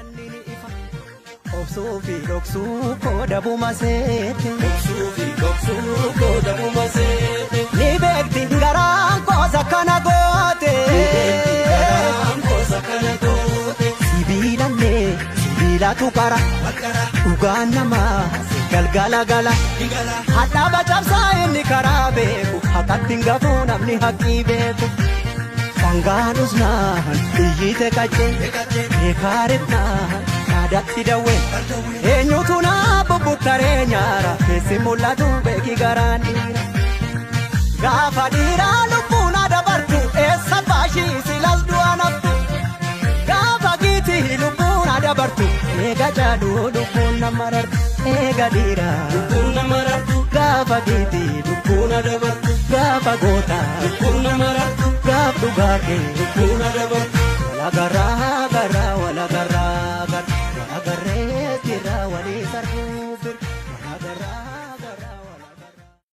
Dukkanni ni ifa. Obsuu fi dhoksuu koodabuma seete. Obsuu fi dhoksuu koodabuma seete. Ni beekti garaan koosa kana goote. Ni beekti garaan koosa kana goote. Sibiilallee sibiilatu qara. Walqara. Dhugaan namaa galgala gala. Ni gala. Hadhaaba cabsaa inni karaa beeku. Haqatti hin gafuu namni haqqii beeku. Sangaan usnaan iyyite qaccee. Eegalee. Beekaarifnaan yaadatti dawwee. Bardawee. Eenyutu naa bubbuttaree nyaara keessi mul'atu beeki garaan dhiira. Gaafa dhiiraa lubbuun dabartu eessa baashii silas du'a naftu. Gaafa giitii lubbuun dabartu eega jaaduu lubbuun nama rartu eega dhiiraa. Lubbuun nama rartu. Gaafa giitii Lubbuun dabartu. gaafa gootaa Lubbuun nama rartu. gaaf dhugaa kee. Lubbuun dabartu. Walagaraa garaa walagaraa gara walagarree jira walii sarbuu bira walagaraa.